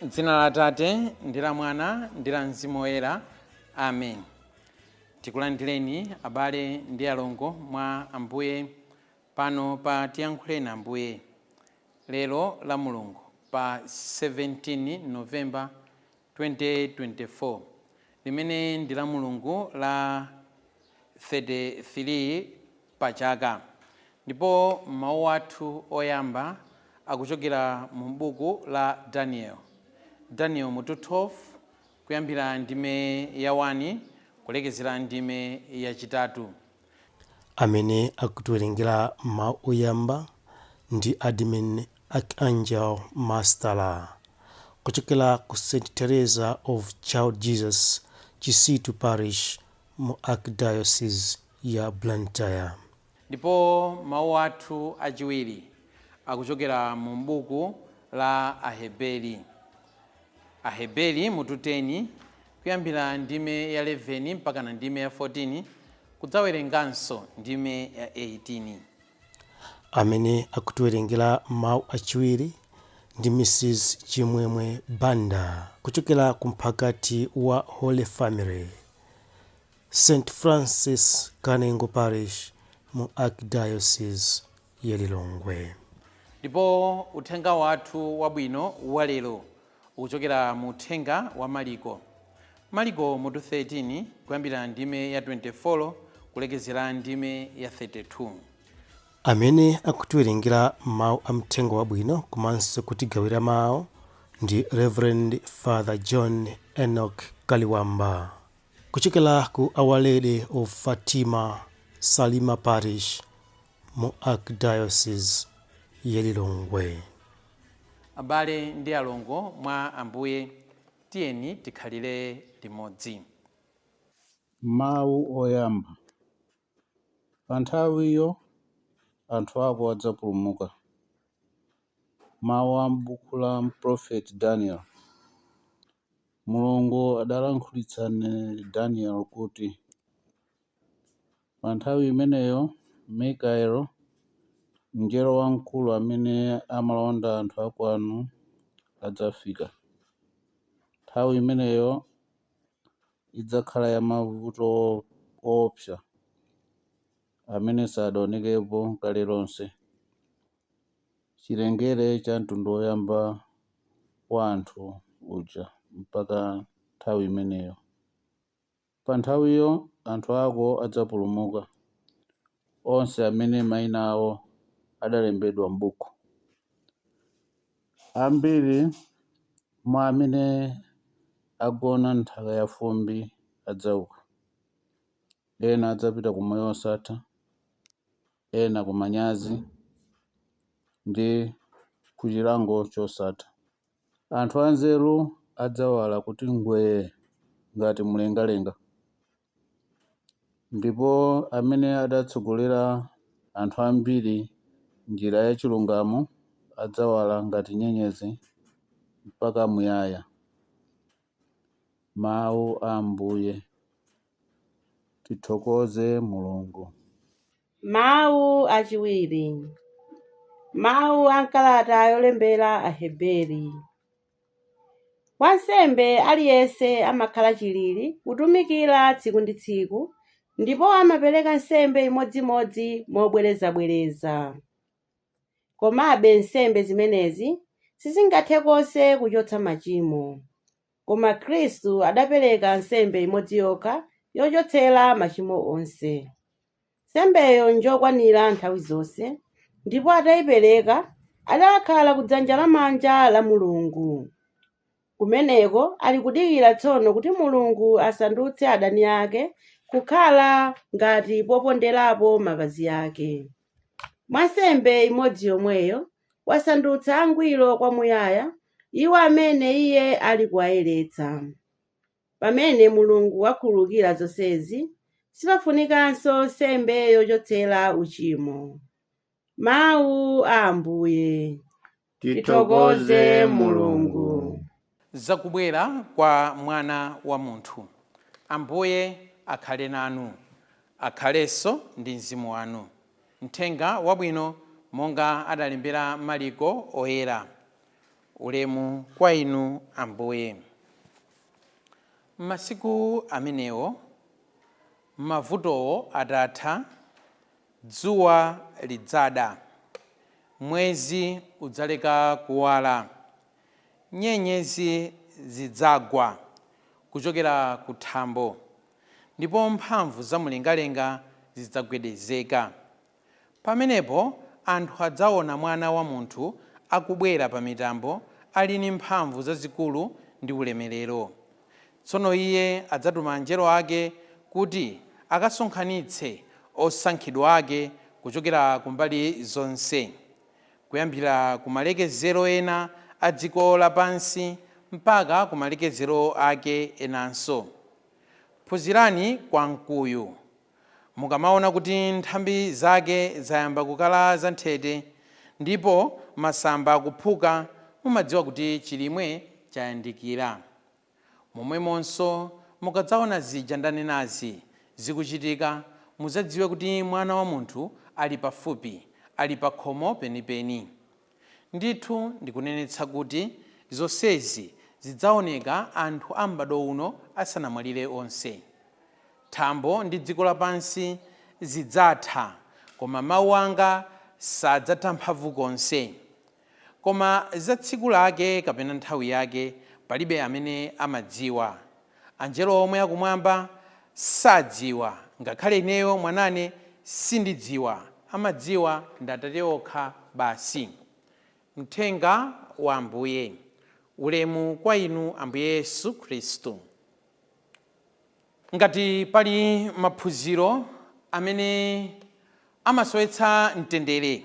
Dzina la Atate ndi la Mwana ndi la Mzimu Woyera, amen. Tikulandireni abale ndi alongo mwa Ambuye pano pa Tiyankhuleni Ambuye lero la Mulungu pa 17 November 2024, limene ndi la Mulungu la 33 pa chaka. Ndipo mawu athu oyamba akuchokera mu buku la Daniel, Daniel mutu 12, kuyambira ndime ya 1 kulekezera ndime yachitatu. Amene akutiwerengera mawu oyamba ndi Admin Archangel Mastala kuchokera ku St Teresa of Child Jesus, Chisitu Parish, mu Archdiocese ya Blantyre. Ndipo mawu athu achiwiri akuchokera mu buku la Aheberi, Aheberi mutu 10, kuyambira ndime ya 11 mpaka na ndime ya 14, kudzawerenganso ndime ya 18. Amene akutiwerengera mawu achiwiri ndi Mrs Chimwemwe Banda kuchokera ku mphakati wa Holy Family, St Francis Kanengo Parish, mu Archdiocese ya Lilongwe. Ndipo uthenga wathu wabwino walero ukuchokera mu uthenga wa Mariko, Mariko mutu 13, kuyambira ndime ya 24 kulekezera ndime ya 32. Amene akutiwerengera mawu a mthenga wabwino komanso kutigawira mawu ndi Reverend Father John Enoch Kaliwamba kuchokera ku Our Lady of Fatima, Salima Parish, mu Archdiocese ya Lilongwe. Abale ndi alongo mwa Ambuye, tiyeni tikhalire limodzi. Mawu oyamba. Pa nthawiyo anthu ako adzapulumuka. Mawu a m'buku la Prophet Daniel. Mulungu adalankhulitsa mneneri Daniel kuti, pa nthawi imeneyo Mikaelo, mngelo wamkulu amene amalonda anthu akwanu, adzafika. Nthawi imeneyo idzakhala ya mavuto owopsa amene sadaonekepo kale lonse chilengere cha mtundu woyamba wa anthu uja mpaka nthawi imeneyo. Pa nthawiyo anthu ako adzapulumuka, onse amene mayina awo adalembedwa m'buku. Ambiri mwa amene agona nthaka ya fumbi adzauka. Ena adzapita ku moyo wosatha, ena ku manyazi ndi ku chilango chosatha. Anthu anzeru adzawala kuti ngwee ngati mlengalenga, ndipo amene adatsogolera anthu ambiri njira ya chilungamo adzawala ngati nyenyezi mpaka muyaya. Mawu a Ambuye. Tithokoze Mulungu. Mawu achiwiri. Mawu a mkalata yolembera Aheberi. Wansembe aliyense amakhala chilili kutumikira tsiku ndi tsiku, ndipo amapereka nsembe imodzimodzi mobwerezabwereza. Komabe nsembe zimenezi sizingathe konse kuchotsa machimo. Koma Khristu adapereka nsembe imodzi yokha yochotsera machimo onse. Nsembeyo njokwanira nthawi zonse, ndipo atayipereka adakhala kudzanja lamanja la Mulungu. Kumeneko ali kudikira tsono kuti Mulungu asandutse adani ake kukhala ngati poponderapo mapazi ake. Mwa nsembe imodzi yomweyo wasandutsa angwiro kwamuyaya iwo amene iye ali kuwayeretsa. Pamene Mulungu wakhululukira zonsezi, sipafunikanso nsembe yochotsera uchimo. Mawu a Ambuye. Tithokoze Mulungu. Zakubwera kwa Mwana wa Munthu. Ambuye akhale nanu, akhalenso ndi mzimu wanu. Mthenga wabwino monga adalembera Mariko Oyera. Ulemu kwa inu, Ambuye. Masiku amenewo, mavutowo atatha, dzuwa lidzada, mwezi udzaleka kuwala, nyenyezi zidzagwa kuchokera ku thambo, ndipo mphamvu zamumlengalenga zidzagwedezeka. Pamenepo anthu adzaona Mwana wa Munthu akubwera pa mitambo ali ndi mphamvu zazikulu ndi ulemerero. Tsono iye adzatuma anjelo ake kuti akasonkhanitse osankhidwa ake kuchokera kumbali zonse, kuyambira ku malekezero ena a dziko lapansi mpaka ku malekezero ake enanso. Phunzirani kwa mkuyu. Mukamaona kuti nthambi zake zayamba kukala zanthete ndipo masamba akuphuka, mumadziwa kuti chilimwe chayandikira. Momwemonso, mukadzaona zija ndanenazi zikuchitika, mudzadziwe kuti Mwana wa Munthu ali pafupi, ali pa khomo penipeni. Ndithu ndikunenetsa kuti zonsezi zidzaoneka anthu a m'bado uno asanamwalire onse. Thambo ndi dziko lapansi zidzatha, koma mawu anga sadzatha mphamvu konse. Koma za tsiku lake kapena nthawi yake palibe amene amadziwa. Anjelo omwe akumwamba sadziwa, ngakhale ineyo Mwanane sindidziwa. Amadziwa ndi Atate okha basi. Mthenga wa Ambuye. Ulemu kwa inu, Ambuye Yesu Khristu. Ngati pali maphunziro amene amasowetsa mtendere,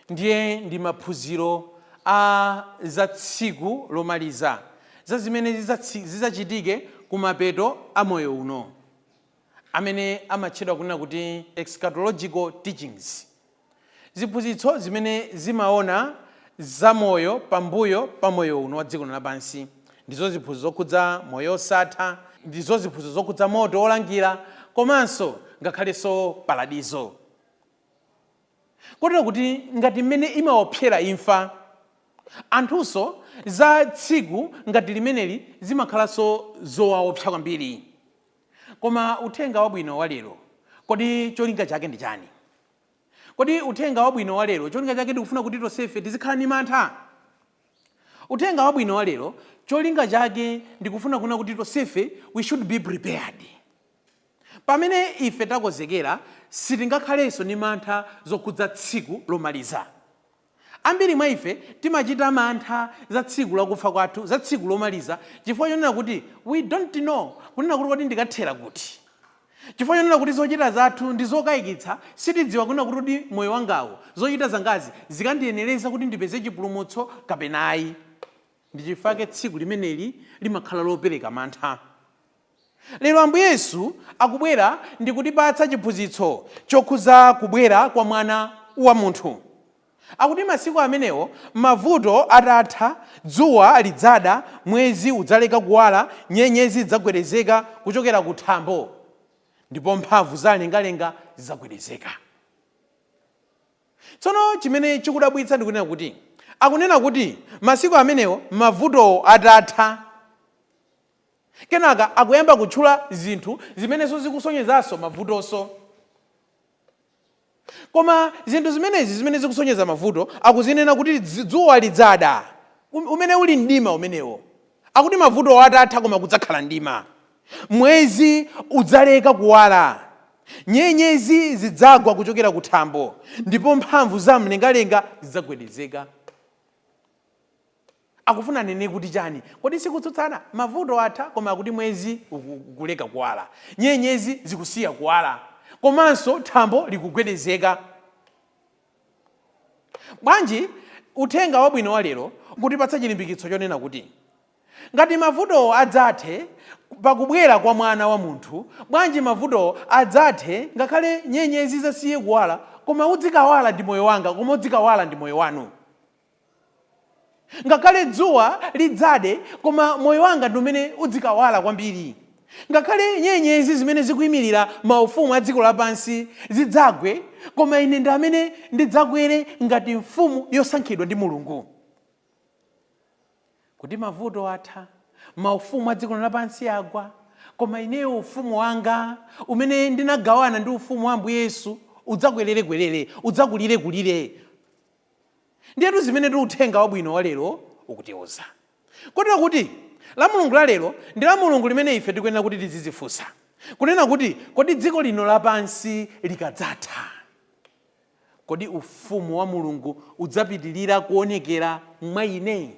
ndiye ndi maphunziro a za tsiku lomaliza, za zimene zidzachitike kumapeto a moyo uno, amene amatchedwa kunena kuti eschatological teachings, ziphunzitso zimene zimaona zamoyo pambuyo pa moyo uno wa dziko lapansi. Ndizo ziphunzitso zokhudza moyo osatha, ndizo ziphunzitso zokhudza moto olangira, komanso ngakhalenso paradizo. Kotero kuti ngati mmene imaopsera imfa, anthunso za tsiku ngati limeneli zimakhalanso zowaopsa kwambiri. Koma uthenga wabwino wa lero, kodi cholinga chake ndi chani? Kodi uthenga wabwino wa lero cholinga chake ndikufuna kuti tonsefe tizikhala ndi mantha? Uthenga wabwino wa lero cholinga chake ndikufuna kuna kuti tonsefe we should be prepared. Pamene ife takonzekera, sitingakhalenso ndi mantha zokhudza tsiku lomaliza. Ambiri mwa ife timachita mantha za tsiku lakufa kwathu, za tsiku lomaliza, chifukwa chonena kuti we don't know kunena kuti kodi ndikathera kuti, chifukwa chonena kuti zochita zathu ndi zokayikitsa. Sitidziwa kunena kuti kodi moyo wangawo, zochita zangazi zikandiyenereza kuti ndipeze chipulumutso kapena ayi. Ndi chifukwa tsiku limeneli limakhala lopereka mantha. Lero Ambuye Yesu akubwera ndi kutipatsa chiphunzitso chokhuza kubwera kwa Mwana wa Munthu. Akuti masiku amenewo, mavuto atatha, dzuwa lidzada, mwezi udzaleka kuwala, nyenyezi zidzagwedezeka kuchokera ku thambo, ndipo mphamvu za mlengalenga zidzagwedezeka. Tsono chimene chikudabwitsa ndikunena kuti akunena kuti masiku amenewo, mavutowo atatha, kenaka akuyamba kutchula zinthu zimenenso zikusonyezanso mavutonso. Koma zinthu zimenezi zimene zikusonyeza mavuto akuzinena kuti dzuwa lidzada, umene uli mdima umenewo. Akuti mavuto atatha, koma kudzakhala mdima, mwezi udzaleka kuwala, nyenyezi zidzagwa kuchokera ku thambo, ndipo mphamvu za mlengalenga zidzagwedezeka. Akufuna nene kuti chani? Kodi sikutsutsana? Mavuto atha, koma akuti mwezi ukuleka kuwala, nyenyezi zikusiya kuwala, komanso thambo likugwedezeka. Bwanji uthenga wabwino wa lero kutipatsa chilimbikitso chonena kuti ngati mavutowo adzathe pakubwera kwa Mwana wa Munthu, bwanji mavutowo adzathe ngakhale nyenyezi zasiye kuwala, koma udzikawala ndi moyo wanga, koma udzikawala ndi moyo wanu? Ngakhale dzuwa lidzade, koma moyo wanga ndi umene udzikawala kwambiri. Ngakhale nyenyezi zimene zikuyimirira maufumu a dziko lapansi zidzagwe, koma ine ndi amene ndidzakwere ngati mfumu yosankhidwa ndi Mulungu. Kuti mavuto atha, maufumu a dziko lapansi agwa, koma ineyo ufumu wanga umene ndinagawana ndi ufumu wa Ambuye Yesu udzakwererekwerere, udzakulirekulire. Ndiyetu zimene uthenga wabwino wa lero ukutiuza, kotero kuti la Mulungu la lero ndi la Mulungu limene ife tikuyenera kuti tizizifunsa kunena kuti, kodi dziko lino lapansi likadzatha, kodi ufumu wa Mulungu udzapitirira kuonekera mwa ine?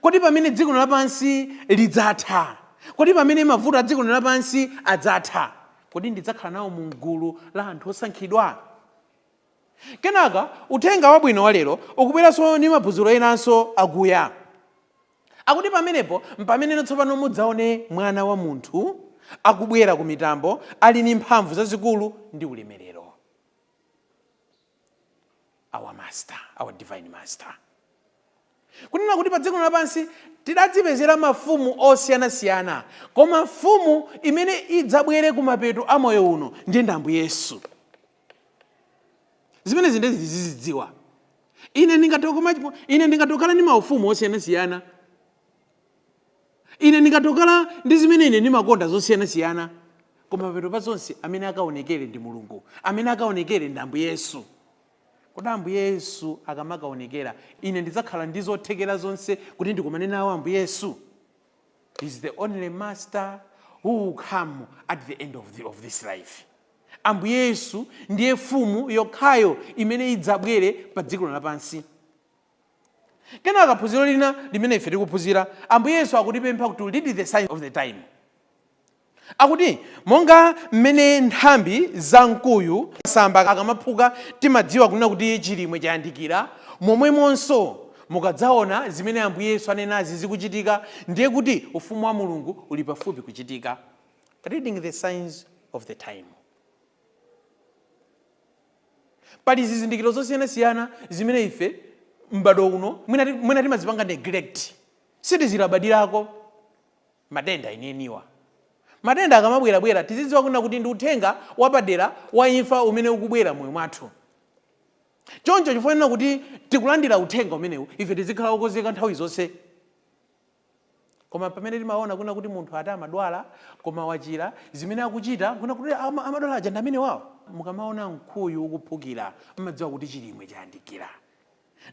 Kodi pamene dziko lapansi lidzatha, kodi pamene mavuto a dziko lapansi adzatha, kodi ndidzakhala nawo mu gulu la anthu osankhidwa? Kenaka uthenga wabwino wa lero ukubweranso ndi maphunziro enanso akuya, akuti pamenepo mpamene tsopano mudzaone Mwana wa Munthu akubwera ku mitambo ali ndi mphamvu zazikulu ndi ulemerero. Our master, our divine master. Kunena kuti pa dziko lapansi tidadzipezera mafumu osiyanasiyana, koma mfumu imene idzabwere kumapeto a moyo uno ndiye ndi Ambuye Yesu. Zimenezi ndezi tizizidziwa. Ine ndingatokhala ndi maufumu osiyanasiyana, ine ndingatokhala ndi zimene ine ndimakonda zosiyanasiyana, koma papeto pa zonse amene akaonekere ndi Mulungu, amene akaonekere ndi Ambuye Yesu. Kodi Ambuye Yesu akamakaonekera, ine ndidzakhala ndi zothekera zonse kuti ndikumane nawo Ambuye Yesu? Is the only master who will come at the end of this life. Ambuye Yesu ndiye mfumu yokhayo imene idzabwere pa dziko lapansi. Kenaka phunziro lina limene ife tikuphunzira, Ambuye Yesu akutipempha kuti read the signs of the time. Akuti monga mmene nthambi za mkuyu masamba akamaphuka timadziwa kunena kuti chilimwe chayandikira, momwemonso mukadzaona zimene Ambuye Yesu anenazi zikuchitika, ndiye kuti ufumu wa Mulungu uli pafupi kuchitika. Reading the signs of the time. Pali zizindikiro zosiyanasiyana zimene ife m'bado uno mwina timazipanga neglect, sitizilabadirako. Matenda enieniwa, matenda akamabwerabwera, tizidziwa kunena kuti ndi uthenga wapadera wa imfa umene ukubwera moyo mwathu. Choncho chifukwa kuti tikulandira uthenga umenewu, ife tizikhala okonzeka nthawi zonse. Koma pamene timaona kuna kuti munthu ati amadwala koma wachira, zimene akuchita kuna kuti amadwala aja ndi amene wawo. Mukamaona mkuyu ukuphukira, mmadziwa kuti chilimwe chayandikira.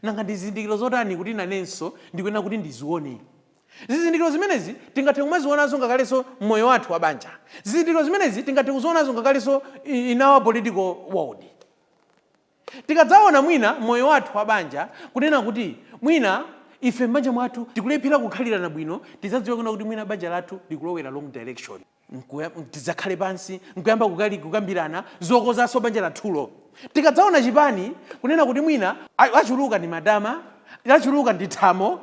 Nanga ndi zizindikiro zotani kuti nanenso ndikuyenera kuti ndizione? Zizindikiro zimenezi tingathe kumazionanso ngakhalenso mmoyo wathu wa banja. Zizindikiro zimenezi tingathe kuzionanso ngakhalenso in our political world. Tikadzaona mwina moyo wathu wa banja kunena kuti mwina ife m'banja mwathu tikulephera kukhalirana bwino, tidzadziwa kunena kuti mwina banja lathu likulowera wrong direction. Tidzakhale pansi nkuyamba kukambirana zokozanso banja lathulo. Tikadzaona chipani kunena kuti mwina achuluka ndi madama, achuluka ndi thamo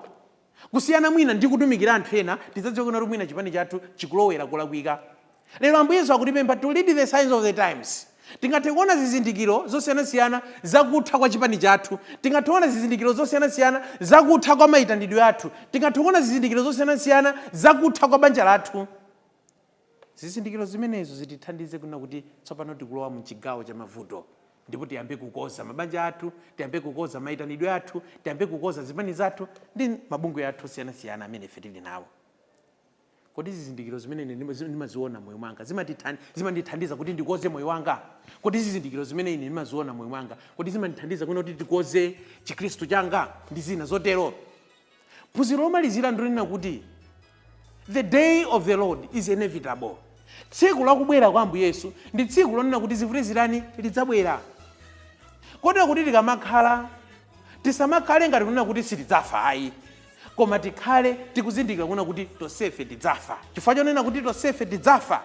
kusiyana mwina ndi kutumikira anthu ena, tidzadziwa kunena kuti mwina chipani chathu chikulowera kulakwika. Lero Ambuye Yesu akutipempha to read the signs of the times. Tingathe kuona zizindikiro zosiyanasiyana zakutha kwa chipani chathu, tingathe kuona zizindikiro zosiyanasiyana zakutha kwa mayitanidwe athu, tingathe kuona zizindikiro zosiyanasiyana zakutha kwa banja lathu. Zizindikiro zimenezo zitithandize kunena kuti tsopano tikulowa mu chigawo cha mavuto, ndipo tiyambe kukoza mabanja athu, tiyambe kukoza mayitanidwe athu, tiyambe kukoza zipani zathu ndi mabungwe athu osiyanasiyana amene ife tili nawo. Kodi zizindikiro zimene ine ndimaziona moyo mwanga zimandithandiza kuti ndikoze moyo wanga? Kodi zizindikiro zimene ine ndimaziona moyo mwanga, kodi zimandithandiza kunena kuti ndikoze Chikhristu changa ndi zina zotero? Phunziro lomalizira ndilonena kuti the day of the Lord is inevitable. Tsiku lakubwera kwa Ambuye Yesu ndi tsiku lonena kuti zivute zitani, lidzabwera. Kotero kuti tikamakhala, tisamakhale ngati kunena kuti sitidzafa ayi, koma tikhale tikuzindikira kunena kuti tonsefe tidzafa. Chifukwa chonena kuti tonsefe tidzafa,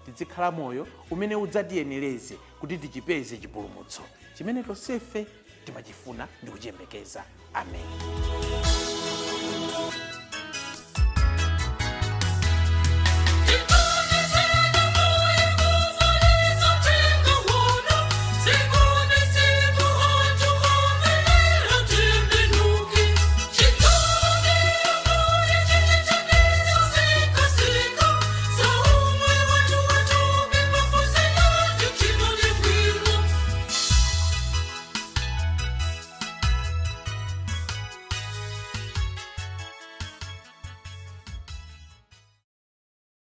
tizikhala moyo umene udzatiyenereze kuti tichipeze chipulumutso chimene tonsefe timachifuna ndi kuchiyembekeza. Amen.